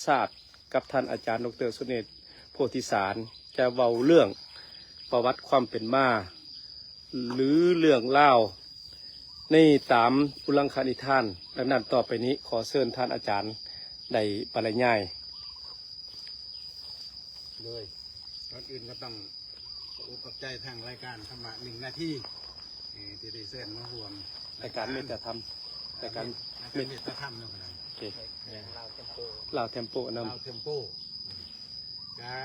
ຊາດ ກັບທ່ານອາຈານ ດຣ ສຸເນດ ໂພທິສານ ຈະເວົ້າເລື່ອງປະຫວັດຄວາມເປັນມາ ຫຼື ເລື່ອງລາວໃນຕາມອຸລັງຄະນິທານ. ດັ່ງນັ້ນ ຕໍ່ໄປນີ້ ຂໍເຊີນທ່ານອາຈານໄດ້ບັນລະຍາຍ. ໂດຍ ກ່ອນອື່ນກໍຕ້ອງຂອບອົກຂອບໃຈທາງລາຍການທຳມະໜຶ່ງນາທີ ເອີ ທີ່ໄດ້ເຊີນມາຮ່ວມ ລາຍການເມດຕາທຳ ລາຍການ ລາຍການເມດຕາທຳເນາະ. ໂອເຄ ເອີ ລາວເທັມໂປນຳ ລາວເທັມໂປ. ກະ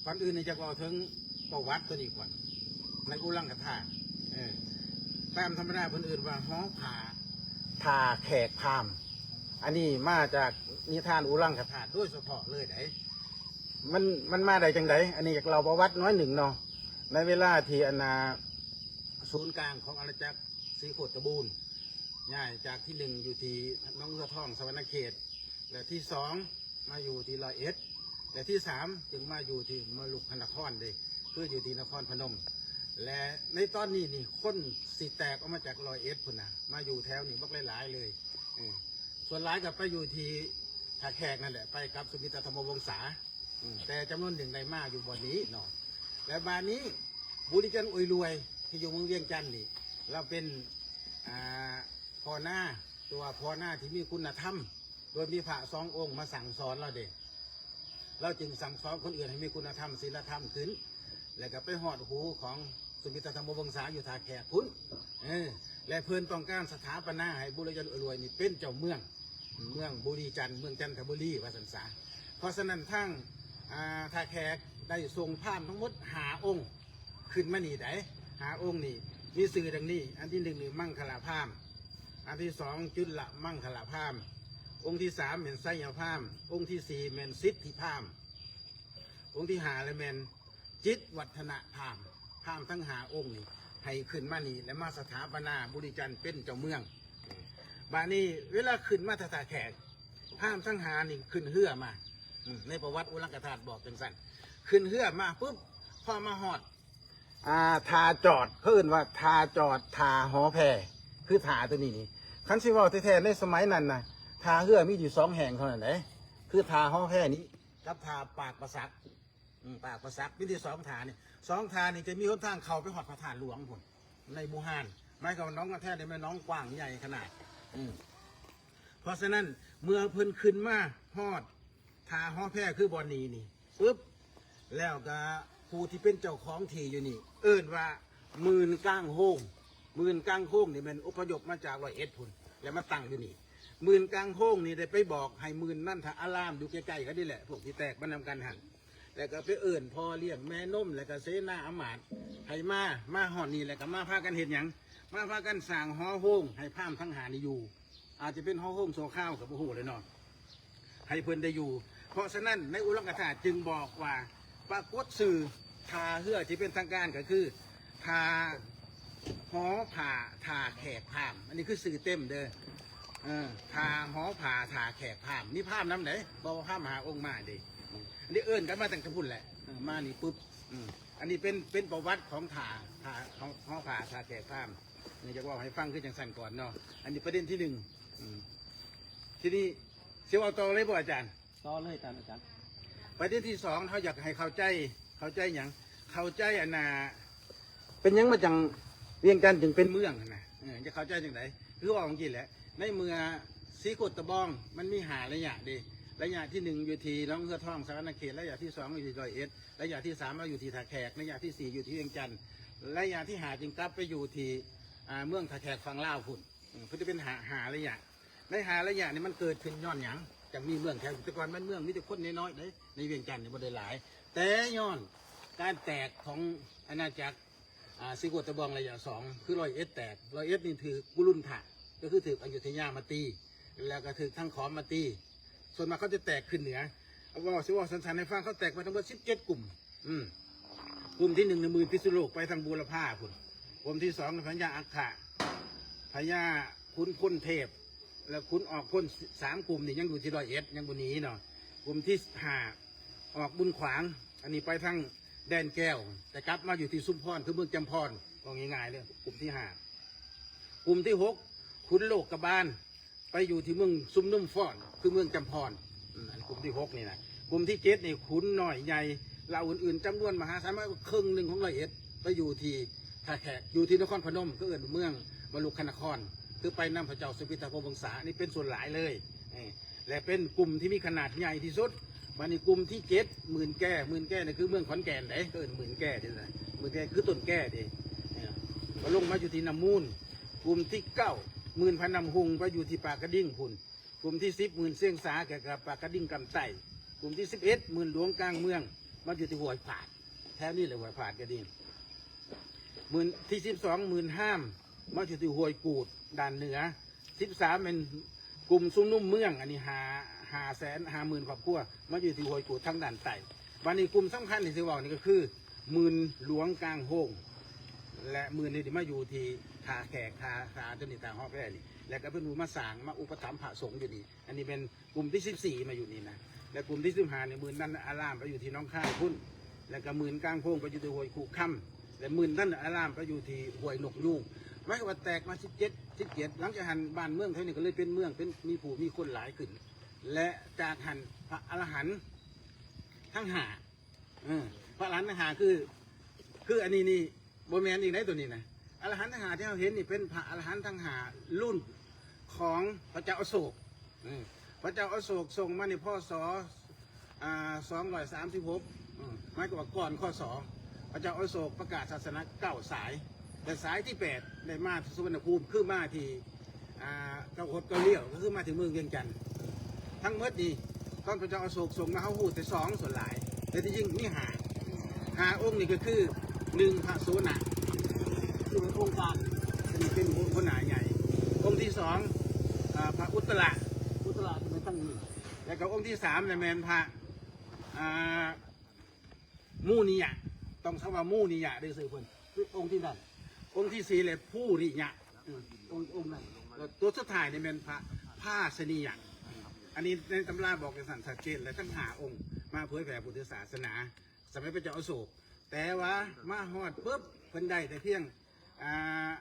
ກ່ອນອື່ນນີ້ຈະເວົ້າເຖິງປະຫວັດຕົວນີ້ກ່ອນ ໃນອຸລັງຄະທາດ. ເອີ ຕາມທຳມະດາເພິ່ນເອີ້ນວ່າຫໍຜາ ທ່າແຂກພາມ. ອັນນີ້ມາຈາກນິທານອຸລັງຄະທາດໂດຍສະເພາະເລີຍໃດ໋. ມັນ ມັນມາໄດ້ຈັ່ງໃດ? ອັນນີ້ຢາກເລົ່າປະຫວັດໜ້ອຍໜຶ່ງເນາະ. ໃນເວລາທີ່ອັນນ່າ ສູນກາງຂອງອານາຈັກສີໂຄດຕະບູນ ຍ້າຍຈາກທີໜຶ່ງຢູ່ທີ່ໜອງເຮືອທອງ ສະຫວັນນະເຂດ ແລະ ທີສອງ ມາຢູ່ທີ່ຮ້ອຍເອັດ ແລະ ທີສາມ ຈຶ່ງມາຢູ່ທີ່ມະລຸກພະນະຄອນເດ້ ຄືຢູ່ທີ່ນະຄອນພະນົມ. ແລະ ໃນຕອນນີ້ນີ້ ຄົນຊິແຕກອອກມາຈາກຮ້ອຍເອັດພຸ້ນນະ ມາຢູ່ແຖວນີ້ບັກຫຼາຍໆເລີຍ. ເອີ ສ່ວນຫຼາຍກໍໄປຢູ່ທີ່ທ່າແຂກນັ້ນແຫຼະ ໄປກັບສຸມິດຕາທຳມະວົງສາ. ອືມ ແຕ່ຈຳນວນໜຶ່ງໄດ້ມາຢູ່ບ່ອນນີ້ເນາະ. ແລະ ບາດນີ້ ບູລິຈັນ ອວຍລວຍ ທີ່ຢູ່ເມືອງວຽງຈັນນີ້ ລາວເປັນ ອ່າ ພໍ່ນາ ຕົວພໍ່ນາທີ່ມີຄຸນນະທຳ ໂດຍມີພະສອງອົງມາສັ່ງສອນລາວເດ້. ລາວຈຶ່ງສັ່ງສອນຄົນອື່ນໃຫ້ມີຄຸນນະທຳ ສິນລະທຳຂຶ້ນ ແລ້ວກໍໄປຮອດຫູຂອງສຸມິດຕາທຳມະວົງສາຢູ່ທ່າແຂກພຸ້ນ. ເອີ ແລະ ເພິ່ນຕ້ອງການສະຖາປະນາໃຫ້ບູລິຈັນ ອວຍລວຍນີ້ເປັນເຈົ້າເມືອງ ເມືອງບູລີຈັນ ເມືອງຈັນທະບູລີ ວ່າຊັ້ນສາ. ເພາະສະນັ້ນ ທາງ ອ່າ ທ່າແຂກໄດ້ສົ່ງພາມທັງໝົດຫ້າອົງຂຶ້ນມານີ້ໄດ໋. ຫ້າອົງນີ້ມີຊື່ດັ່ງນີ້ ອັນທີໜຶ່ງນີ້ມັງຄະລະພາມ, ອັນທີສອງຈຸດລະມັງຄະລະພາມ, ອົງທີສາມແມ່ນໄຊຍະພາມ, ອົງທີສີ່ແມ່ນສິດທິພາມ, ອົງທີຫ້າລະແມ່ນ ຈິດວັດທະນະພາມ. ພາມທັງຫ້າອົງນີ້ໃຫ້ຂຶ້ນມານີ້ ແລະ ມາສະຖາປະນາບູລິຈັນເປັນເຈົ້າເມືອງ. ບາດນີ້ເວລາຂຶ້ນມາທ່າແຂກ ພາມທັງຫ້ານີ້ຂຶ້ນເຮືອມາ. ອືມ ໃນປະຫວັດອຸລັງຄະທາດບອກຈັ່ງຊັ້ນ. ຂຶ້ນເຮືອມາປຶບ ພໍມາຮອດ ອ່າ ທ່າຈອດ ເຂົາເອີ້ນວ່າທ່າຈອດ ທ່າຫໍແພ ຄືທ່າຕົວນີ້ນີ້. ຄັນຊິເວົ້າແທ້ໆ ໃນສະໄໝນັ້ນນະ ທ່າເຮືອມີຢູ່ສອງແຫ່ງເທົ່ານັ້ນເດ້ ຄືທ່າຫໍແພນີ້ ກັບທ່າປາກປາສັກ. ອືມ ປາກປາສັກ ມີແຕ່ສອງທ່ານີ້ ສອງທ່ານີ້ຈະມີຫົນທາງເຂົ້າໄປຮອດພະທາດຫຼວງພຸ້ນ ໃນບູຮານ. ໝາຍຄວາມວ່າໜອງກະແທນີ້ແມ່ນໜອງກວ້າງໃຫຍ່ຂະໜາດ. ອືມ ເພາະສະນັ້ນ ເມື່ອເພິ່ນຂຶ້ນມາຮອດທ່າຫໍແພ ຄືບ່ອນນີ້ນີ້ປຶບ ແລ້ວກະຜູ້ທີ່ເປັນເຈົ້າຂອງທີ່ຢູ່ນີ້ ເອີ້ນວ່າໝື່ນກາງໂຮງ. ໝື່ນກາງໂຮງນີ້ແມ່ນອົບພະຍົບມາຈາກຮ້ອຍເອັດພຸ້ນ ແລ້ວມາຕັ້ງຢູ່ນີ້. ໝື່ນກາງໂຮງນີ້ໄດ້ໄປບອກໃຫ້ໝື່ນນັນທະອາລາມ ຢູ່ໃກ້ໆກັນນີ້ແຫຼະ ພວກທີ່ແຕກມານຳກັນຫັ້ນ ແລ້ວກໍໄປເອີ້ນພໍ່ລ້ຽງແມ່ນົມ ແລ້ວກໍເສນາອາມາດໃຫ້ມາ ມາຮອດນີ້ ແລ້ວກໍມາພາກັນເຮັດຫຍັງ? ມາພາກັນສ້າງຫໍໂຮງໃຫ້ພາມທັງຫ້ານີ້ຢູ່. ອາດຈະເປັນຫໍໂຮງຊົ່ວຄາວກໍບໍ່ຮູ້ແຫຼະເນາະ ໃຫ້ເພິ່ນໄດ້ຢູ່. ເພາະສະນັ້ນ ໃນອຸລັງກະທາດຈຶ່ງບອກວ່າ ປາກົດຊື່ທ່າເຮືອທີ່ເປັນທາງການກໍຄື ທ່າຫໍຜາ ທ່າແຂກພາມ. ອັນນີ້ຄືຊື່ເຕັມເດີ ເອີ ທ່າຫໍຜາ ທ່າແຂກພາມ. ມີພາມນຳໃດ໋ ບໍ່ວ່າພາມຫ້າອົງມາເດ້. ອັນນີ້ເອີ້ນກັນມາຕັ້ງແຕ່ພຸ້ນແຫຼະ ເອີ ມານີ້ປຶບ. ອືມ ອັນນີ້ເປັນ ເປັນປະຫວັດຂອງທ່າ ທ່າ ຂອງຫໍຜາ ທ່າແຂກພາມ. ນີ້ຈະເວົ້າໃຫ້ຟັງຄືຈັ່ງຊັ້ນກ່ອນເນາະ. ອັນນີ້ປະເດັນທີໜຶ່ງ. ອືມ ທີນີ້ຊິເວົ້າຕໍ່ເລີຍບໍ່ອາຈານ? ຕໍ່ເລີຍທ່ານອາຈານ. ປະເດັນທີສອງ ເຮົາຢາກໃຫ້ເຂົ້າໃຈ ເຂົ້າໃຈຫຍັງ? ເຂົ້າໃຈອັນນ່າ ເປັນຫຍັງມາຈັ່ງ ວຽງຈັນຈຶ່ງເປັນເມືອງຫັ້ນນະ. ເອີ ຈະເຂົ້າໃຈຈັ່ງໃດ? ຄືເວົ້າຈັ່ງຊີ້ແຫຼະ ໃນເມື່ອສີໂຄດຕະບອງ ມັນມີຫ້າໄລຍະເດ້. ໄລຍະທີໜຶ່ງຢູ່ທີ່ໜອງເຮືອທອງ ສະຫວັນນະເຂດ, ໄລຍະທີສອງຢູ່ທີ່ຮ້ອຍເອັດ, ໄລຍະທີສາມມາຢູ່ທີ່ທ່າແຂກ, ໄລຍະທີສີ່ຢູ່ທີ່ວຽງຈັນ, ໄລຍະທີຫ້າຈຶ່ງກັບໄປຢູ່ທີ່ ອ່າ ເມືອງທ່າແຂກຝັ່ງລາວພຸ້ນ. ເອີ ເພິ່ນຈະເປັນຫ້າ ຫ້າໄລຍະ. ໃນຫ້າໄລຍະນີ້ມັນເກີດຂຶ້ນຍ້ອນຫຍັງ? ຈັ່ງມີເມືອງແຖວ ແຕ່ກ່ອນມັນເມືອງມີແຕ່ຄົນນ້ອຍໆເດ້ ໃນວຽງຈັນນີ້ບໍ່ໄດ້ຫຼາຍ ແຕ່ຍ້ອນການແຕກຂອງອານາຈັກ ອ່າ ສີໂຄດຕະບອງໄລຍະສອງ ຄືຮ້ອຍເອັດແຕກ. ຮ້ອຍເອັດນີ້ຖືກກຸລຸນທະ ກໍຄືຖືກອະຍຸດທະຍາມາຕີ ແລ້ວກໍຖືກທາງຂອມມາຕີ. ສ່ວນມາກເຂົາຈະແຕກຂຶ້ນເໜືອ. ເວົ້າ ຊິເວົ້າສັ້ນໆໃຫ້ຟັງ ເຂົາແຕກໄປທັງໝົດສິບເຈັດກຸ່ມ. ອືມ ກຸ່ມທີໜຶ່ງນີ້ໝື່ນພິສນຸໂລກ ໄປທາງບູລະພາພຸ້ນ. ກຸ່ມທີສອງພະຍາອັກຂະ ພະຍາຂຸນພົນເທບ ແລະ ຂຸນອອກພົນ. ສາມກຸ່ມນີ້ຍັງຢູ່ທີ່ຮ້ອຍເອັດ ຍັງບໍ່ໜີເນາະ. ກຸ່ມທີຫ້າອອກບຸນຂວາງ ອັນນີ້ໄປທາງແດນແກ້ວ ແຕ່ກັບມາຢູ່ທີ່ຊຸມພອນ ຄືເມືອງຈຳພອນ. ເວົ້າງ່າຍໆເລີຍ ກຸ່ມທີຫ້າ. ກຸ່ມທີຫົກ ຂຸນໂລກກະບານ ໄປຢູ່ທີ່ເມືອງຊຸມນຸມຟອນ ຄືເມືອງຈຳພອນ. ອືມ ອັນກຸ່ມທີຫົກນີ້ນະ ກຸ່ມທີເຈັດນີ້ຂຸນນ້ອຍໃຫຍ່ ເຫຼົ່າອື່ນໆຈຳນວນມະຫາສານ ມາເຄິ່ງໜຶ່ງຂອງຮ້ອຍເອັດ ໄປຢູ່ທີ່ທ່າແຂກ ຢູ່ທີ່ນະຄອນພະນົມ ກໍເອີ້ນເມືອງມະລຸກຄະນະຄອນ ຄືໄປນຳພະເຈົ້າສຸພິດທະວົງສາ ອັນນີ້ເປັນສ່ວນຫຼາຍເລີຍ ເອີ ແລະເປັນກຸ່ມທີ່ມີຂະໜາດໃຫຍ່ທີ່ສຸດ. ບາດນີ້ກຸ່ມທີເຈັດ ໝື່ນແກ ໝື່ນແກນີ້ຄືເມືອງຂອນແກ່ນເດ້ ເອີ້ນໝື່ນແກເດ້ ໝື່ນແກຄືຕົ້ນແກເດ້ ເອີ ກໍລົງມາຢູ່ທີ່ນ້ຳມູນ. ກຸ່ມທີເກົ້າ ໝື່ນພະນ້ຳຮຸ່ງ ໄປຢູ່ທີ່ປາກກະດິງພຸ້ນ. ກຸ່ມທີສິບ ໝື່ນຊຽງສາ ແກ່ກັບປາກກະດິງກຳໃຕ້. ກຸ່ມທີສິບເອັດ ໝື່ນຫຼວງກາງເມືອງ ມາຢູ່ທີ່ຫ້ວຍພາດ ແຖວນີ້ແຫຼະ ຫ້ວຍພາດກະດິງ. ໝື່ນທີສິບສອງ ໝື່ນຮາມ ມາຢູ່ທີ່ຫ້ວຍກູດດ້ານເໜືອ. ສິບສາມ ແມ່ນກຸ່ມຊຸມນຸມເມືອງ ອັນນີ້ຫ້າ ຫ້າແສນຫ້າໝື່ນຄອບຄົວ ມາຢູ່ທີ່ຫ້ວຍກູດທາງດ້ານໃຕ້. ບາດນີ້ກຸ່ມສຳຄັນທີ່ຊິເວົ້ານີ້ກໍຄື ໝື່ນຫຼວງກາງໂຮງ ແລະໝື່ນນີ້ໄດ້ມາຢູ່ທີ່ທ່າແຂກ ທ່າ ທ່າຕົວນີ້ ທ່າຫໍແພນີ້ ແລະກໍເປັນຜູ້ມາສ້າງ ມາອຸປະຖຳພະສົງຢູ່ນີ້. ອັນນີ້ແມ່ນກຸ່ມທີສິບສີ່ ມາຢູ່ນີ້ນະ ແລະກຸ່ມທີສິບຫ້ານີ້ ໝື່ນນັນອາລາມໄປຢູ່ທີ່ໜອງຄາຍພຸ້ນ ແລະກໍໝື່ນກາງໂພງໄປຢູ່ທີ່ຫ້ວຍຄຸຄຳ ແລະໝື່ນນັນອາລາມໄປຢູ່ທີ່ຫ້ວຍນົກຍູງ. ໝາຍຄວາມວ່າແຕກມາສິບເຈັດ ສິບເຈັດ ຫຼັງຈາກຫັ້ນບ້ານເມືອງແຖວນີ້ກໍເລີຍເປັນເມືອງ ເປັນ ມີຜູ້ມີຄົນຫຼາຍຂຶ້ນ ແລະຈາກຫັ້ນພະອະລະຫັນທັງຫ້າ ເອີ ພະອະລະຫັນທັງຫ້າ ຄື ຄືອັນນີ້ນີ້ບໍ່ແມ່ນອີກໃດ໋ ຕົວນີ້ນະ. ອະລະຫັນທັງຫ້າທີ່ເຮົາເຫັນນີ້ ເປັນພະອະລະຫັນທັງຫ້າລຸ້ນຂອງພະເຈົ້າອະໂສກ ເອີ ພະເຈົ້າອະໂສກສົ່ງມາໃນ ພ.ສ. ອ່າ ສອງຮ້ອຍສາມສິບຫົກ ເອີ ໝາຍຄວາມວ່າກ່ອນ ຄ.ສ. ພະເຈົ້າອະໂສກປະກາດສາສະໜາເກົ້າສາຍ ແລະສາຍທີແປດໄດ້ມາສຸວັນນະພູມ ຄືມາທີ່ ອ່າ ເກົ້າຫົດເກົ້າລ້ຽວ ກໍຄືມາເຖິງເມືອງວຽງຈັນ. ທັງໝົດນີ້ ຕອນພະເຈົ້າອະໂສກສົ່ງມາ ເຮົາຮູ້ແຕ່ສອງສ່ວນຫຼາຍ ແຕ່ທີ່ຈິງມີຫ້າ ຫ້າອົງນີ້ກໍຄື ໜຶ່ງ ພະໂສນະ ທີ່ເປັນອົງການ ເປັນ ເປັນຫົວໜ້າໃຫຍ່. ອົງທີສອງ ອ່າ ພະອຸດຕະລະ ອຸດຕະລະທີ່ເປັນທາງນີ້ ແລ້ວກໍອົງທີສາມນະແມ່ນພະ ອ່າ ມູນິຍະ ຕ້ອງໃຊ້ວ່າມູນິຍະເດີຊື່ເພິ່ນ ຄືອົງທີນັ້ນ. ອົງທີສີ່ແຫຼະພູລິຍະ ອືມ ອົງ ອົງນັ້ນ ແລ້ວຕົວສຸດທ້າຍນີ້ແມ່ນພະພາສະນິຍະ. ອັນນີ້ໃນຕຳລາບອກຈັ່ງຊັ້ນຊັດເຈນ ແລະທັງຫ້າອົງມາເຜີຍແຜ່ພຸດທະສາສະໜາສະໄໝພະເຈົ້າອະໂສກ. ແຕ່ວ່າມາຮອດປຶບ ເພິ່ນໄດ້ແຕ່ພຽງ ອ່າ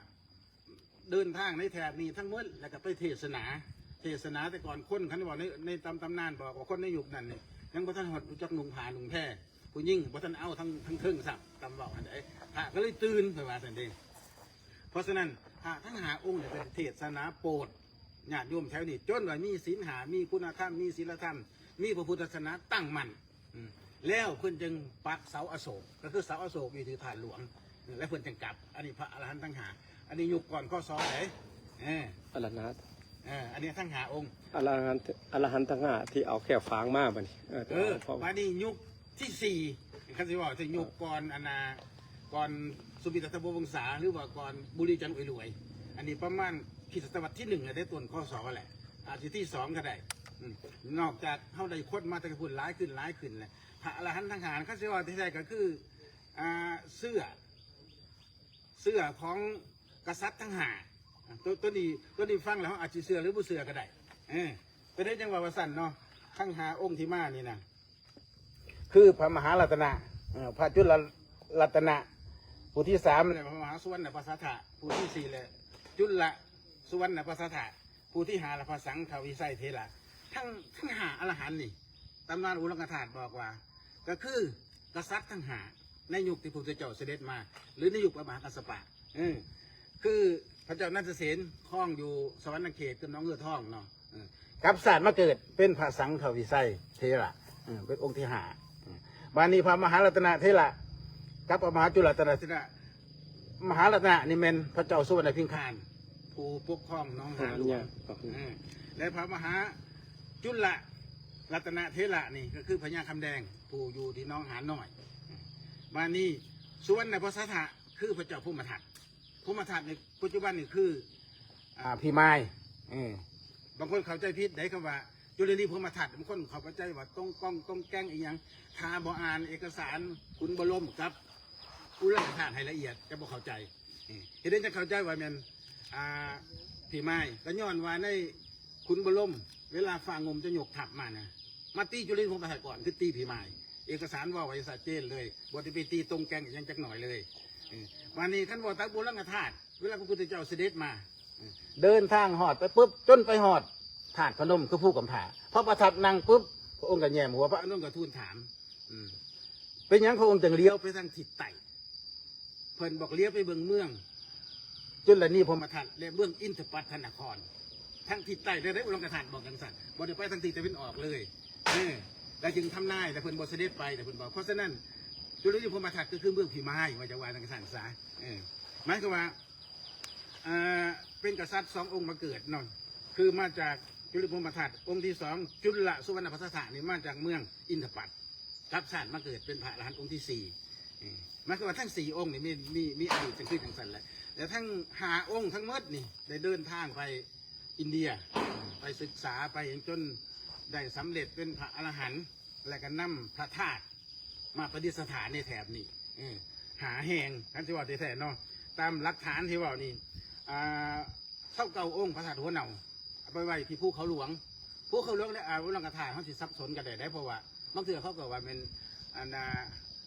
ເດີນທາງໃນແຖບນີ້ທັງໝົດ ແລ້ວກໍໄປເທສະໜາ ເທສະໜາ. ແຕ່ກ່ອນຄົນ ຄັນເວົ້າໃນ ໃນຕຳ ຕຳນານບອກວ່າຄົນໃນຍຸກນັ້ນນີ້ ຍັງບໍ່ທັນຮອດຮູ້ຈັກນຸ່ງຜ້ານຸ່ງແພ ຜູ້ຍິງບໍ່ທັນເອົາທັງ ທັງເທິງຊ້ຳ ຕຳເວົ້າຫັ້ນໃດ ພະກໍເລີຍຕື່ນ ເພິ່ນວ່າຊັ້ນເດ້. ເພາະສະນັ້ນ ພະທັງຫ້າອົງນີ້ເປັນເທດສະໜາໂປດຍາດໂຍມແຖວນີ້ ຈົນວ່າມີສິນຫ້າ ມີຄຸນນະທຳ ມີສີລະທຳ ມີພະພຸດທະສາສະໜາຕັ້ງໝັ້ນ ອືມ ແລ້ວເພິ່ນຈຶ່ງປັກເສົາອະໂສກ ກໍຄືເສົາອະໂສກຢູ່ທີ່ທາດຫຼວງ ແລ້ວເພິ່ນຈຶ່ງກັບ. ອັນນີ້ພະອະລະຫັນທັງຫ້າ ອັນນີ້ຍຸກກ່ອນ ຄ.ສ. ໃດ ເອີ ອະລະຫັນ ເອີ ອັນນີ້ທັງຫ້າອົງ ອະລະຫັນ ອະລະຫັນທັງຫ້າທີ່ເອົາແກ້ວຝາງມາບັດນີ້ ເອີ ເອີ ບາດນີ້ຍຸກທີສີ່ ຄັນຊິເວົ້າ ທີ່ຍຸກກ່ອນ ອັນນ່າ ກ່ອນສຸພິດທະວົງສາ ຫຼືວ່າກ່ອນບຸລີຈັນອຸຍລວຍ ອັນນີ້ປະມານຄຣິສຕະວັດທີໜຶ່ງ ແລ້ວເດ້ ຕົ້ນ ຄ.ສ. ແຫຼະ ອາດຊິທີສອງກໍໄດ້. ອືມ ນອກຈາກເຮົາໄດ້ຄົ້ນມາແຕ່ພຸ້ນຫຼາຍຂຶ້ນ ຫຼາຍຂຶ້ນແຫຼະ ພະອະລະຫັນທັງຫ້າ ຄັນຊິເວົ້າແທ້ໆກໍຄື ອ່າ ເຊື້ອ ເຊື້ອຂອງກະສັດທັງຫ້າ ໂຕ ໂຕນີ້ ໂຕນີ້ຟັງແລ້ວເຮົາອາດຊິເຊື່ອ ຫຼືບໍ່ເຊື່ອກໍໄດ້. ເອີ ເປັນຫຍັງຈັ່ງວ່າວ່າຊັ້ນເນາະ ທັງຫ້າອົງທີ່ມານີ້ນະ ຄືພະມະຫາລັດຕະນະ ເອີ ພະຈຸລະລັດຕະນະ ຜູ້ທີສາມ ແລະ ພະມະຫາສຸວັນນະປະສາທະ ຜູ້ທີສີ່ ແລະ ຈຸລະສຸວັນນະປະສາທະ ຜູ້ທີຫ້າ ແລະ ພະສັງຄະວິໄຊເຖລະ. ທັງ ທັງຫ້າອະລະຫັນນີ້ ຕຳນານອຸລັງກະທາດບອກວ່າ ກໍຄືກະສັດທັງຫ້າ ໃນຍຸກທີ່ພະພຸດທະເຈົ້າສະເດັດມາ ຫຼືໃນຍຸກພະມະຫາກັດສະປະ ເອີ ຄືພະເຈົ້ານັນທະເສນຄອງຢູ່ສະຫວັນນະເຂດ ຄືໜອງເຮືອທອງເນາະ ເອີ ກັບຊາດມາເກີດເປັນພະສັງຄະວິໄຊເຖລະ ເອີ ເປັນອົງທີຫ້າ. ເອີ ບາດນີ້ພະມະຫາລັດຕະນະເຖລະ ກັບພະມະຫາຈຸລະລັດຕະນະເຖລະ ມະຫາລັດຕະນະນີ້ແມ່ນພະເຈົ້າສຸວັນນະພິງຄານ ຜູ້ປົກຄອງໜອງຫານຫຼວງ ເອີ ແລະ ພະມະຫາຈຸລະລັດຕະນະເຖລະນີ້ ກໍຄືພະຍາຄຳແດງ ຜູ້ຢູ່ທີ່ໜອງຫານນ້ອຍ. ບາດນີ້ສຸວັນນະປະສາທະ ຄືພະເຈົ້າພົມມະທັດ ພົມມະທັດໃນປັດຈຸບັນນີ້ຄື ອ່າ ຜີມາຍ ເອີ ບາງຄົນເຂົ້າໃຈຜິດໃດ ຄຳວ່າຈຸລະລີພົມມະທັດ ບາງຄົນເຂົ້າໃຈວ່າຕົງກ້ອງຕົງແກ້ງອີ່ຫຍັງ ຖ້າບໍ່ອ່ານເອກະສານຂຸນບໍລົມກັບອຸລັງກະທາດໃຫ້ລະອຽດ ຈະບໍ່ເຂົ້າໃຈ. ເອີ ເຮັດໃດຈັ່ງເຂົ້າໃຈວ່າແມ່ນ ອ່າ ຜີມາຍ ກໍຍ້ອນວ່າໃນຂຸນບໍລົມ ເວລາຟ້າງົມຈະຍົກທັບມານະ ມາຕີຈຸລະລີພົມມະທັດກ່ອນ ຄືຕີຜີມາຍ. ເອກະສານເວົ້າໄວ້ຊັດເຈນເລີຍ ບໍ່ໄດ້ໄປຕີຕົງແກ້ງອີ່ຫຍັງຈັກໜ້ອຍເລີຍ. ເອີ ບາດນີ້ຄັນເວົ້າຕາມອຸລັງກະທາດ ເວລາພະພຸດທະເຈົ້າສະເດັດມາ ເດີນທາງຮອດໄປປຶບ ຈົນໄປຮອດທາດພະນົມ ຄືພູກຳພ້າ ພະປະທັບນັ່ງປຶບ ອົງກະແຍມຫົວ ພະອານົນກະທູນຖາມ ອືມ ເປັນຫຍັງພະອົງຈຶ່ງຫຼຽວໄປທາງທິດໃຕ້? ເພິ່ນບອກຫຼຽວໄປເບິ່ງເມືອງຈຸລະນີພົມມະທັດ ແລະ ເມືອງອິນທະປັດທະນະຄອນ ທາງທິດໃຕ້ ແລ້ວໄດ້ອຸລັງກະທາດບອກຈັ່ງຊັ້ນ ບໍ່ໄດ້ໄປທາງທິດຕາເວັນອອກເລີຍ ເອີ ແລ້ວຈຶ່ງທຳນາຍ ແຕ່ເພິ່ນບໍ່ສະເດັດໄປ ແຕ່ເພິ່ນບອກ ເພາະສະນັ້ນ ຈຸລະນີພົມມະທັດກໍຄືເມືອງຜີມະໄຮ ວ່າຈະວ່າຈັ່ງຊັ້ນຊະ ເອີ ໝາຍຄວາມວ່າ ເປັນກະສັດສອງອົງມາເກີດເນາະ ຄືມາຈາກຈຸລະນີພົມມະທັດ ອົງທີສອງ ຈຸລະສຸວັນນະປະສາທະນີ້ ມາຈາກເມືອງອິນທະປັດ ກັບຊາດມາເກີດເປັນພະອະລະຫັນອົງທີສີ່ ເອີ ໝາຍຄວາມວ່າທັງສີ່ອົງນີ້ມີ ມີ ມີອະດີດຈັ່ງຄືຈັ່ງຊັ້ນແຫຼະ ແລະ ທັງຫ້າອົງທັງໝົດນີ້ໄດ້ເດີນທາງໄປອິນເດຍ ໄປສຶກສາໄປຫຍັງ ຈົນໄດ້ສຳເລັດເປັນພະອະລະຫັນ ແລະ ກໍນຳພະທາດມາປະດິດສະຖານໃນແຖບນີ້ ເອີ ຫ້າແຫ່ງ ຄັນຊິເວົ້າແທ້ໆເນາະ ຕາມຫຼັກຖານທີ່ເວົ້ານີ້ ອ່າ ຊາວເກົ້າອົງ ພະທາດຫົວເນົ່າ ເອົາໄປໄວ້ທີ່ພູເຂົາຫຼວງ ພູເຂົາຫຼວງ ແລະ ອາ ວໍລະງກະທາດ ເຮົາຊິສັບສົນກັນໄດ້ເດ້ ເພາະວ່າບາງເທື່ອເຂົາກໍວ່າແມ່ນ ອັນນ່າ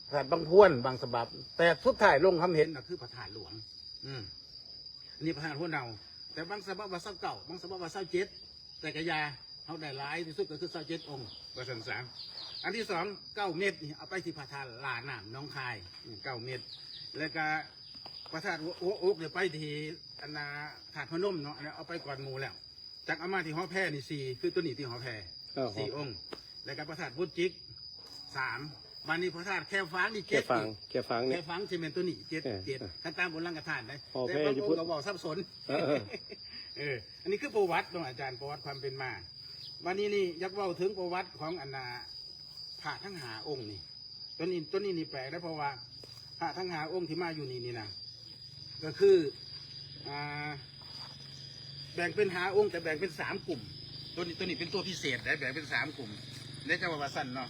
ພະທາດບາງພວນ ບາງສະບັບ ແຕ່ສຸດທ້າຍລົງຄຳເຫັນນະຄືພະທາດຫຼວງ ອືມ ອັນນີ້ພະທາດຫົວເນົ່າ ແຕ່ບາງສະບັບວ່າຊາວເກົ້າ ບາງສະບັບວ່າຊາວເຈັດ ແຕ່ກະຢ່າ ເຮົາໄດ້ຫຼາຍທີ່ສຸດກໍຄືຊາວເຈັດອົງ ວ່າຊັ້ນຊະ ອັນທີສອງ ເກົ້າເມັດນີ້ ເອົາໄປທີ່ພະທາດຫຼ້ານ້ຳໜອງຄາຍ ເກົ້າເມັດ ແລ້ວກະພະທາດຫົວ ຫົວອົກນີ້ໄປທີ່ ອັນນ່າ ທາດພະນົມເນາະ ອັນນັ້ນເອົາໄປກ່ອນໝູ່ແລ້ວ ຈັກເອົາມາທີ່ຫໍແພນີ້ສີ່ ຄືໂຕນີ້ທີ່ຫໍແພ ສີ່ອົງ ແລ້ວກະພະທາດໂພນຈິກສາມ ບາດນີ້ພະທາດແຄຟາງນີ້ເຈັດ ແຄຟາງ ອີກ ແຄຟາງນີ້ ແຄຟາງຊິແມ່ນໂຕນີ້ເຈັດ ເອີ ເຈັດ ຄັນຕາມໂບລານກະທາດເດ້ ແຕ່ບາງອົງກໍເວົ້າສັບສົນ ເອີ ເອີ ອັນນີ້ຄືປະຫວັດເນາະອາຈານ ປະຫວັດຄວາມເປັນມາ ບາດນີ້ນີ້ຢາກເວົ້າເຖິງປະຫວັດຂອງ ອັນນ່າ ພະທັງຫ້າອົງນີ້ ໂຕນີ້ ໂຕນີ້ນີ້ແປກເດ້ ເພາະວ່າພະທັງຫ້າອົງທີ່ມາຢູ່ນີ້ນີ້ນະ ກໍຄື ອ່າ ແບ່ງເປັນຫ້າອົງ ແຕ່ແບ່ງເປັນສາມກຸ່ມ ໂຕນີ້ ໂຕນີ້ເປັນຕົວພິເສດເດ້ ແບ່ງເປັນສາມກຸ່ມເດ້ ຈະວ່າວ່າຊັ້ນເນາະ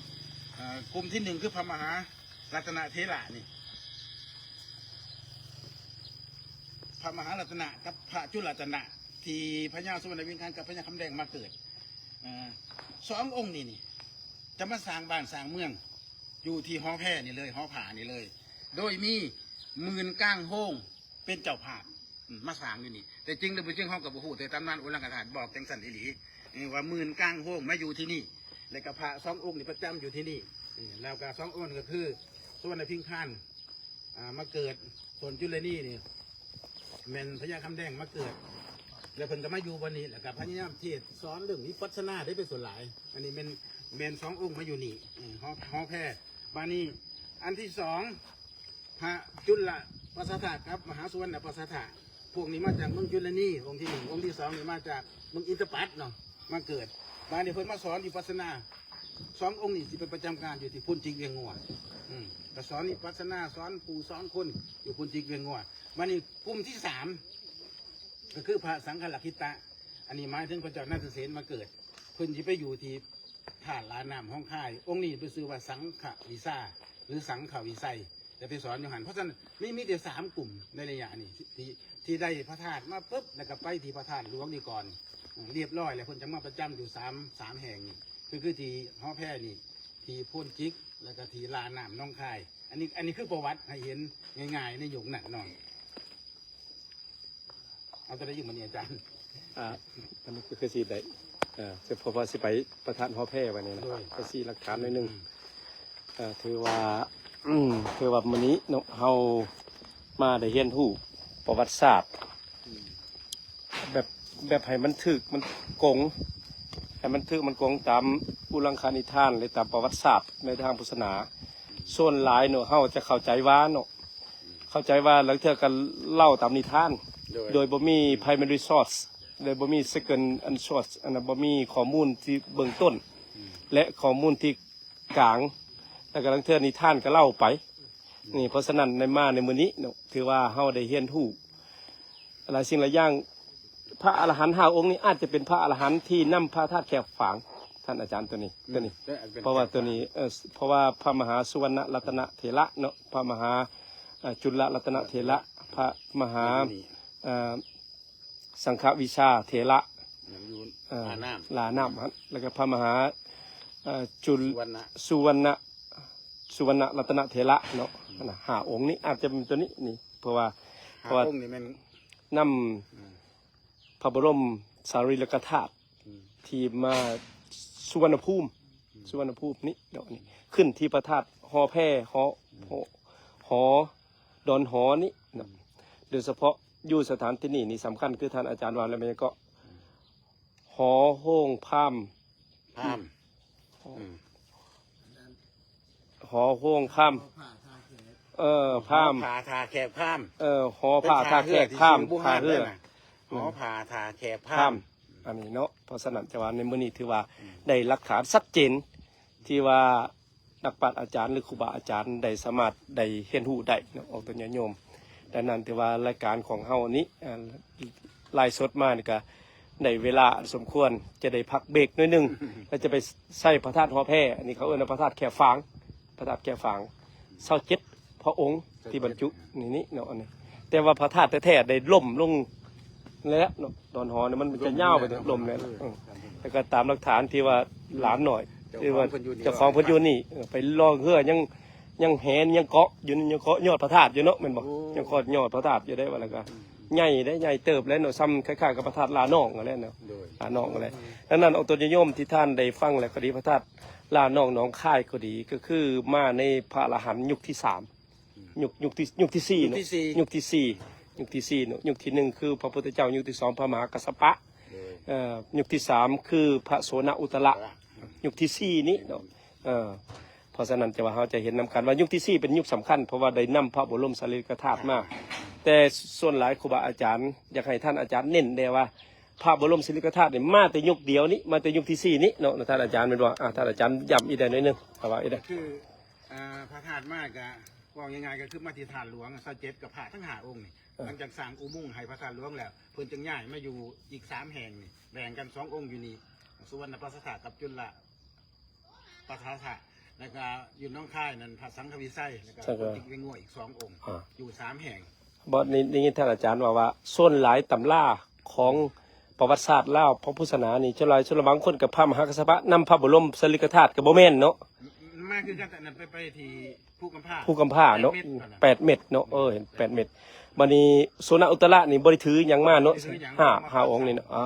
ເອີ ກຸ່ມທີໜຶ່ງຄືພະມະຫາລັດຕະນະເຖລະນີ້ ພະມະຫາລັດຕະນະກັບພະຈຸລະຕະນະ ທີ່ພະຍາສຸວັນນະວິງຄານກັບພະຍາຄຳແດງມາເກີດ ເອີ ສອງອົງນີ້ນີ້ ຈະມາສ້າງບ້ານສ້າງເມືອງ ຢູ່ທີ່ຫໍແພນີ້ເລີຍ ຫໍຜານີ້ເລີຍ ໂດຍມີໝື່ນກາງໂຮງເປັນເຈົ້າພາບ ອືມ ມາສ້າງຢູ່ນີ້ ແຕ່ຈິງຫຼືບໍ່ຈິງເຮົາກໍບໍ່ຮູ້ ແຕ່ຕຳນານອຸລັງກະທາດບອກຈັ່ງຊັ້ນອີ່ຫຼີ ເອີ ວ່າໝື່ນກາງໂຮງມາຢູ່ທີ່ນີ້ ແລ້ວກໍພະສອງອົງນີ້ປະຈຳຢູ່ທີ່ນີ້ ເອີ ແລ້ວກໍສອງອົງກໍຄືສຸວັນນະພິງຄານ ອ່າ ມາເກີດ ສ່ວນຈຸລະນີນີ້ ແມ່ນພະຍາຄຳແດງມາເກີດ ແລ້ວເພິ່ນກໍມາຢູ່ບ່ອນນີ້ ແລ້ວກໍພະຍາຍາມເທດສອນເລື່ອງວິປັດສະນາໄດ້ເປັນສ່ວນຫຼາຍ ອັນນີ້ແມ່ນ ແມ່ນສອງອົງມາຢູ່ນີ້ ເອີ ຫໍ ຫໍແພ ບາດນີ້ອັນທີສອງ ພະຈຸລະປະສາທະກັບມະຫາສຸວັນນະປະສາທະ ພວກນີ້ມາຈາກເມືອງຈຸລະນີ ອົງທີໜຶ່ງ ອົງທີສອງນີ້ມາຈາກເມືອງອິນທະປັດເນາະ ມາເກີດ ບາດນີ້ເພິ່ນມາສອນວິປັດສະນາ ສອງອົງນີ້ຊິໄປປະຈຳການຢູ່ທີ່ໂພນຈິກວຽງງົວ ອືມ ກໍສອນວິປັດສະນາ ສອນຜູ້ສອນຄົນຢູ່ໂພນຈິກວຽງງົວ ບາດນີ້ກຸ່ມທີສາມ ກໍຄືພະສັງຄະລັກຂິຕະ ອັນນີ້ໝາຍເຖິງພະເຈົ້ານັນທະເສນມາເກີດ ເພິ່ນຊິໄປຢູ່ທີ່ທາດຫຼ້ານ້ຳໜອງຄາຍ ອົງນີ້ເພິ່ນຊື່ວ່າສັງຄະວິຊາ ຫຼື ສັງຄະວິໄສ ຈະໄປສອນຢູ່ຫັ້ນ ເພາະສະນັ້ນມີ ມີແຕ່ສາມກຸ່ມໃນໄລຍະນີ້ ທີ່ ທີ່ໄດ້ພະທາດມາປຶບ ແລ້ວກໍໄປທີ່ພະທາດຫຼວງນີ້ກ່ອນ ອືມ ລຽບຮ້ອຍ ແລ້ວເພິ່ນຈະມາປະຈຳຢູ່ສາມ ສາມແຫ່ງນີ້ ຄື ຄືທີ່ຫໍແພນີ້ ທີ່ໂພນຈິກ ແລ້ວກໍທີ່ຫຼ້ານ້ຳໜອງຄາຍ ອັນນີ້ ອັນນີ້ຄືປະຫວັດໃຫ້ເຫັນງ່າຍໆໃນຍຸກນັ້ນເນາະ. ເອົາຕົວໃດອີກບັດນີ້ອາຈານ? ອ່າ ອັນນີ້ກໍຄືຊິໄດ້ ເອີ ເພາະວ່າຊິໄປພະທາດຫໍແພບັດນີ້ນະ ໂດຍ ກໍຊິຫຼັກຖານໜ້ອຍໜຶ່ງ ອືມ ເອີ ຖືວ່າ ອືມ ຖືວ່າມື້ນີ້ເນາະ ເຮົາມາໄດ້ຮຽນຮູ້ປະຫວັດສາດ ອືມ ແບບ ແບບໃຫ້ມັນຖືກມັນກົງ ໃຫ້ມັນຖືກມັນກົງຕາມອຸລັງຄະນິທານ ແລະ ຕາມປະຫວັດສາດໃນທາງພຸດສາສະໜາ ສ່ວນຫຼາຍເນາະ ເຮົາຈະເຂົ້າໃຈວ່າເນາະ ເຂົ້າໃຈວ່າລາງເທື່ອກໍເລົ່າຕາມນິທານ ໂດຍ ໂດຍບໍ່ມີ primary source ໂດຍບໍ່ມີ second source ອັນນັ້ນ ບໍ່ມີຂໍ້ມູນທີ່ເບື້ອງຕົ້ນ ອືມ ແລະ ຂໍ້ມູນທີ່ກາງ ແລ້ວກໍລາງເທື່ອນິທານກໍເລົ່າໄປ ອືມ ນີ້ ເພາະສະນັ້ນໃນ ມາໃນມື້ນີ້ເນາະ ຖືວ່າເຮົາໄດ້ຮຽນຮູ້ຫຼາຍສິ່ງຫຼາຍຢ່າງ ພະອະລະຫັນຫ້າອົງນີ້ອາດຈະເປັນພະອະລະຫັນທີ່ນຳພະທາດແຄຟາງ ທ່ານອາຈານ ຕົວນີ້ ອືມ ຕົວນີ້ ເພາະວ່າຕົວນີ້ ເອີ ເພາະວ່າພະມະຫາສຸວັນນະລັດຕະນະເຖລະເນາະ ພະມະຫາ ເອີ ຈຸລະລັດຕະນະເຖລະ ພະມະຫາ ເອີ ສັງຄະວິຊາເຖລະ ຢູ່ ເອີ ຫຼ້ານ້ຳ ຫຼ້ານ້ຳຫັ້ນ ແລ້ວກໍພະມະຫາ ເອີ ຈຸລ ສຸວັນນະ ສຸວັນນະ ສຸວັນນະລັດຕະນະເຖລະເນາະ ອືມ ຫັ້ນນະ ຫ້າອົງນີ້ອາດຈະເປັນຕົວນີ້ນີ້ ເພາະວ່າ ຫ້າ ເພາະວ່າອົງນີ້ແມ່ນນຳ ອືມ ພະບໍລົມສາລີລິກະທາດ ອືມ ທີ່ມາສຸວັນນະພູມ ສຸວັນນະພູມນີ້ເນາະ ນີ້ ຂຶ້ນທີ່ພະທາດຫໍແພ ຫໍ ຫໍ ຫໍດອນຫໍນີ້ເນາະ. ໂດຍສະເພາະຢູ່ສະຖານທີ່ນີ້ນີ້ສຳຄັນ ຄືທ່ານອາຈານວ່າແລ້ວແມ່ນຫຍັງເກາະ ຫໍໂຮງພາມ ພາມ ອືມ ຫໍໂຮງພາມ ເອີ ພາມ ຫໍຜາທ່າແຂກພາມ ເອີ ຫໍຜາທ່າແຂກພາມ ທ່າເຮືອ ທ່າເຮືອ ຫໍຜາທ່າແຂກພາມ ພາມ ອັນນີ້ເນາະ. ເພາະສະນັ້ນຈະວ່າໃນມື້ນີ້ຖືວ່າ ອືມ ໄດ້ຫຼັກຖານຊັດເຈນ ທີ່ວ່ານັກປາດອາຈານ ຫຼື ຄູບາອາຈານໄດ້ສາມາດໄດ້ຮຽນຮູ້ໄດ້ເນາະ ອອກຕົນຍາດໂຍມ. ດັ່ງນັ້ນຖືວ່າລາຍການຂອງເຮົານີ້ ອ່າ ໄລຟ໌ສົດມານີ້ກະໄດ້ເວລາອັນສົມຄວນ ຈະໄດ້ພັກເບຣກໜ້ອຍໜຶ່ງ ແລ້ວຈະໄປໃສ່ພະທາດຫໍແພ ອັນນີ້ເຂົາເອີ້ນວ່າພະທາດແຂກຟາງ ພະທາດແຂກຟາງ ຊາວເຈັດພະອົງທີ່ບັນຈຸ ນີ້ ນີ້ເນາະ ອັນນີ້ ແຕ່ວ່າພະທາດແທ້ໆໄດ້ລົ້ມລົງແລ້ວເນາະ ດອນຫໍນີ້ມັນຈະຍາວໄປເຖິງລົ້ມແລ້ວ ເອີ ແລ້ວກໍຕາມຫຼັກຖານທີ່ວ່າຫຼານນ້ອຍ ເຈົ້າຂອງເພິ່ນຢູ່ນີ້ ເຈົ້າຂອງເພິ່ນຢູ່ນີ້ ເອີ ໄປລ່ອງເຮືອຍັງ ຍັງແຫນ ຍັງເກາະຢູ່ນີ້ ຍັງເກາະຍອດພະທາດຢູ່ເນາະ ແມ່ນບໍ່? ໂອ້ ຍັງເກາະຍອດພະທາດຢູ່ເດ້ ວ່າແລ້ວກໍ ອືມ ໃຫຍ່ເດ້ ໃຫຍ່ເຕີບແລ້ວເນາະ ສ່ຳຄ້າຍໆກັບພະທາດລານອງຫັ້ນແຫຼະເນາະ ໂດຍ ລານອງຫັ້ນແຫຼະ. ອືມ ດັ່ງນັ້ນ ອອກຕົນຍາດໂຍມທີ່ທ່ານໄດ້ຟັງແລ້ວກໍດີ ພະທາດລານອງໜອງຄາຍກໍດີ ກໍຄືມາໃນພະອະລະຫັນຍຸກທີສາມ ອືມ ຍຸກ ຍຸກທີ ຍຸກທີສີ່ເນາະ ຍຸກທີສີ່ ຍຸກທີສີ່ເນາະ ຍຸກທີສີ່ເນາະ ຍຸກທີໜຶ່ງຄືພະພຸດທະເຈົ້າ ຍຸກທີສອງພະມະຫາກັດສະປະ ໂດຍ ເອີ ຍຸກທີສາມຄືພະໂສນະອຸດຕະລະ ອືມ ຍຸກທີສີ່ນີ້ເນາະ ເອີ ເພາະສະນັ້ນຈະວ່າເຮົາຈະເຫັນນຳກັນວ່າຍຸກທີສີ່ເປັນຍຸກສຳຄັນ ເພາະວ່າໄດ້ນຳພະບໍລົມສາລີລິກະທາດມາ ແຕ່ສ່ວນຫຼາຍຄູບາອາຈານ ຢາກໃຫ້ທ່ານອາຈານເນັ້ນແດ່ວ່າ ພະບໍລົມສາລີລິກະທາດນີ້ມາແຕ່ຍຸກດຽວນີ້ ມາແຕ່ຍຸກທີສີ່ນີ້ເນາະ ທ່ານອາຈານແມ່ນບໍ່? ອາ ທ່ານອາຈານຢ້ຳອີກໄດ້ໜ້ອຍໜຶ່ງ ເອົາວ່າອີກໄດ້ ຄື ອ່າ ພະທາດມາກະ ເວົ້າງ່າຍໆ ກໍຄືມາທີ່ທາດຫຼວງ ຊາວເຈັດ ກັບພະທັງຫ້າອົງນີ້ ເອີ ຫຼັງຈາກສ້າງອຸໂມງໃຫ້ພະທາດຫຼວງແລ້ວ ເພິ່ນຈຶ່ງຍ້າຍມາຢູ່ອີກສາມແຫ່ງນີ້ ແບ່ງກັນສອງອົງຢູ່ນີ້ ສຸວັນນະປາສາທະກັບຈຸລະປາສາທະ ແລ້ວກະຢູ່ໜອງຄາຍນັ້ນ ພະສັງຄະວິໄຊ ແລ້ວກະ ສັງຄະ ກຸດຕິເວງງົວ ອີກສອງອົງ ອາ ຢູ່ສາມແຫ່ງ. ບໍ່ ໄດ້ ໄດ້ຍິນທ່ານອາຈານເວົ້າວ່າ ສ່ວນຫຼາຍຕຳລາຂອງປະຫວັດສາດລາວ ພະພຸດທະສາສະໜານີ້ ສ່ວນຫຼາຍ ສ່ວນຫຼາຍບາງຄົນກໍພະມະຫາກັດສະປະນຳພະບໍລົມສາລີລິກະທາດ ກໍບໍ່ແມ່ນເນາະ ມາຄືກັນ ອັນນັ້ນໄປ ໄປທີ່ພູກຳພ້າ ພູກຳພ້າເນາະ ແປດເມັດ ແປດເມັດເນາະ ເອີ ເຫັນແປດເມັດ. ບັດນີ້ໂສນະອຸດຕະລະນີ້ບໍ່ໄດ້ຖືຫຍັງມາເນາະ ບໍ່ໄດ້ຖືຫຍັງ ຫ້າ ມາ ຫ້າອົງນີ້ເນາະ ອາ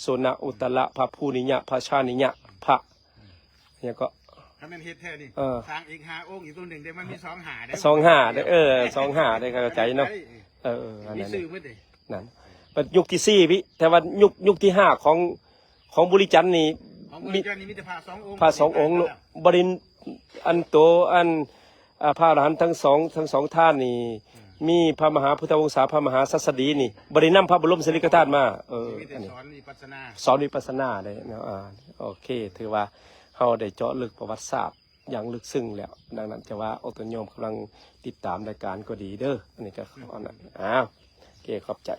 ໂສນະອຸດຕະລະ ພະພູນິຍະ ພະຊານິຍະ ພະ ຫຍັງເກາະ ຄັນແມ່ນເຮັດແທ້ນີ້ ເອີ ສ້າງອີກຫ້າອົງ ອີກຕົວໜຶ່ງເດ້ ມັນມີສອງຫ້າເດ້ ສອງຫ້າເດ້ ເອີ ສອງຫ້າເດ້ ເຂົ້າໃຈເນາະ ເອີ ເອີ ອັນນັ້ນ ມີຊື່ໝົດເດ້ ນັ້ນ ບັດຍຸກທີສີ່ພີ້ ແຕ່ວ່າຍຸກ ຍຸກທີຫ້າຂອງ ຂອງບໍລິຈັນນີ້ ຂອງບໍລິຈັນນີ້ມີແຕ່ພະສອງອົງ ພະສອງອົງເນາະ ບໍລິ ອັນໂຕ ອັນ ອ່າ ພະອະລະຫັນທັງສອງ ທັງສອງທ່ານນີ້ ອືມ ມີພະມະຫາພຸດທະວົງສາ ພະມະຫາສັດສະດີນີ້ ບໍ່ໄດ້ນຳພະບໍລົມສາລີລິກະທາດມາ ເອີ ມີແຕ່ ອັນນີ້ ສອນວິປັດສະນາ ສອນວິປັດສະນາເດ້ເນາະ ອ່າ ໂອເຄ ຖືວ່າເຮົາໄດ້ເຈາະເລິກປະຫວັດສາດຢ່າງເລິກເຊິ່ງແລ້ວ ດັ່ງນັ້ນຈະວ່າອອກຕົນຍາດໂຍມກຳລັງຕິດຕາມລາຍການກໍດີເດີ ອັນນີ້ກໍຂໍອັນນັ້ນ ອ້າວ ໂອເຄ ຂອບໃຈ.